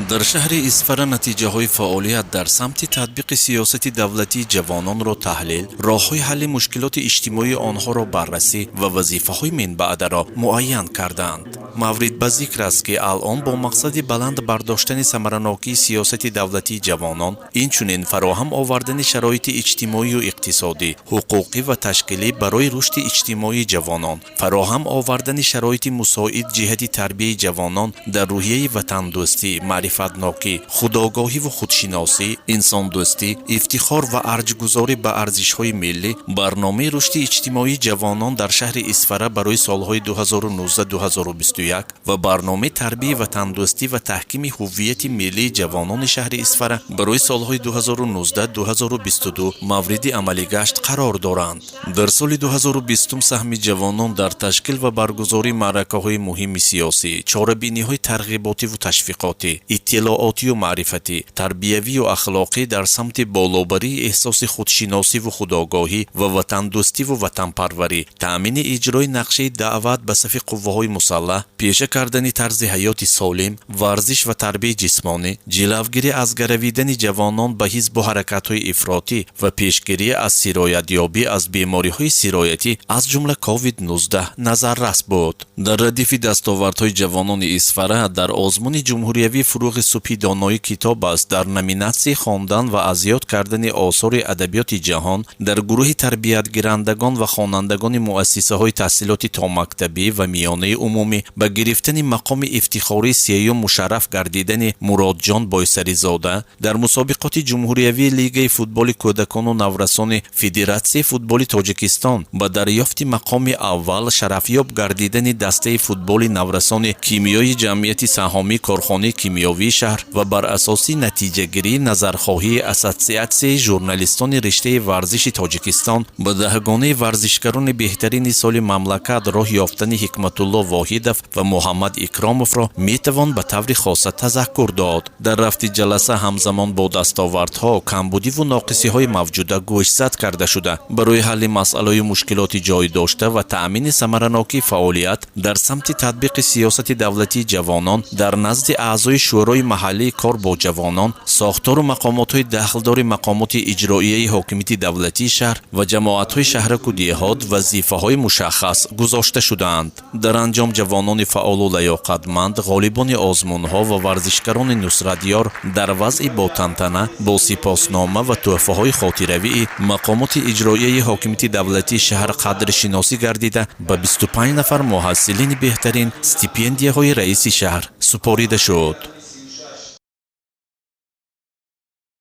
Дар шаҳри Исфара натиҷаҳои фаъолият дар самти татбиқи сиёсати давлатии ҷавононро таҳлил, роҳҳои ҳалли мушкилоти иҷтимоии онҳоро баррасӣ ва вазифаҳои минбаъдаро муайян карданд. Маврид ба зикр аст, ки алъон бо мақсади баланд бардоштани самаранокии сиёсати давлатии ҷавонон, инчунин фароҳам овардани шароити иҷтимоию иқтисодӣ, ҳуқуқӣ ва ташкилӣ барои рушди иҷтимоии ҷавонон, фароҳам овардани шароити мусоид ҷиҳати тарбияи ҷавонон дар рӯҳияи ватандӯстӣ, маърифатнокӣ, худогоҳиву худшиносӣ, инсондӯстӣ, ифтихор ва арҷгузорӣ ба арзишҳои миллӣ, барномаи рушди иҷтимоии ҷавонон дар шаҳри Исфара барои солҳои 2019-2021 ва барномаи тарбияи ватандӯстӣ ва таҳкими ҳуввияти миллии ҷавонони шаҳри Исфара барои солҳои 2019-2022 мавриди амалигашт қарор доранд. Дар соли 2020 саҳми ҷавонон дар ташкил ва баргузории маъракаҳои муҳими сиёсӣ, чорабиниҳои тарғиботиву ташвиқотӣ, иттилоотию маърифатӣ, тарбиявию ахлоқӣ дар самти болобарии эҳсоси худшиносиву худогоҳӣ ва ватандӯстиву ватанпарварӣ, таъмини иҷрои нақшаи даъват ба сафи қувваҳои мусаллаҳ, пеша кардани тарзи ҳаёти солим, варзиш ва тарбияи ҷисмонӣ, ҷилавгирӣ аз гаравидани ҷавонон ба ҳизбу ҳаракатҳои ифротӣ ва пешгирӣ аз сироятёбӣ аз бемориҳои сироятӣ, аз ҷумла COVID-19 назаррас буд. Дар радифи дастовардҳои ҷавонони Исфара дар озмуни ҷумҳуриявии «Фурӯғи субҳи доноӣ китоб аст» дар номинатсияи хондан ва аз ёд кардани осори адабиёти ҷаҳон дар гурӯҳи тарбиятгирандагон ва хонандагони муассисаҳои таҳсилоти томактабӣ ва миёнаи умумӣ ба гирифтани мақоми ифтихории сеюм мушарраф гардидани Муродҷон Бойсаризода, дар мусобиқоти ҷумҳуриявии Лигаи футболи кӯдакону наврасони Федератсияи футболи Тоҷикистон ба дарёфти мақоми аввал шарафёб гардидани дастаи футболи наврасони кимиёи ҷамъияти саҳомии корхонаи кимиёвии шаҳр ва бар асоси натиҷагирии назархоҳии Ассотсиатсияи журналистони риштаи варзиши Тоҷикистон ба даҳгонаи варзишгарони беҳтарини соли мамлакат роҳ ёфтани Ҳикматулло Воҳидов ва Муҳаммад Икромовро метавон ба таври хоса тазаккур дод. Дар рафти ҷаласа ҳамзамон бо дастовардҳо камбудиву ноқисиҳои мавҷуда гӯшзад карда шуда, барои ҳалли масъалаҳои мушкилоти ҷой дошта ва таъмини самаранокии фаъолият дар самти татбиқи сиёсати давлатии ҷавонон дар назди аъзои шӯрои маҳаллии кор бо ҷавонон, сохтору мақомотҳои дахлдори мақомоти иҷроияи ҳокимияти давлатии шаҳр ва ҷамоатҳои шаҳраку деҳот вазифаҳои мушаххас гузошта шудаанд. Дар анҷом ҷавонони фаъолу лаёқатманд, ғолибони озмунҳо ва варзишгарони нусратёр дар вазъи ботантана бо сипоснома ва тӯҳфаҳои хотиравии мақомоти иҷроияи ҳокимияти давлатии шаҳр қадршиносӣ гардида, ба 25 нафар муҳассилини беҳтарин стипендияҳои раиси шаҳр супорида шуд.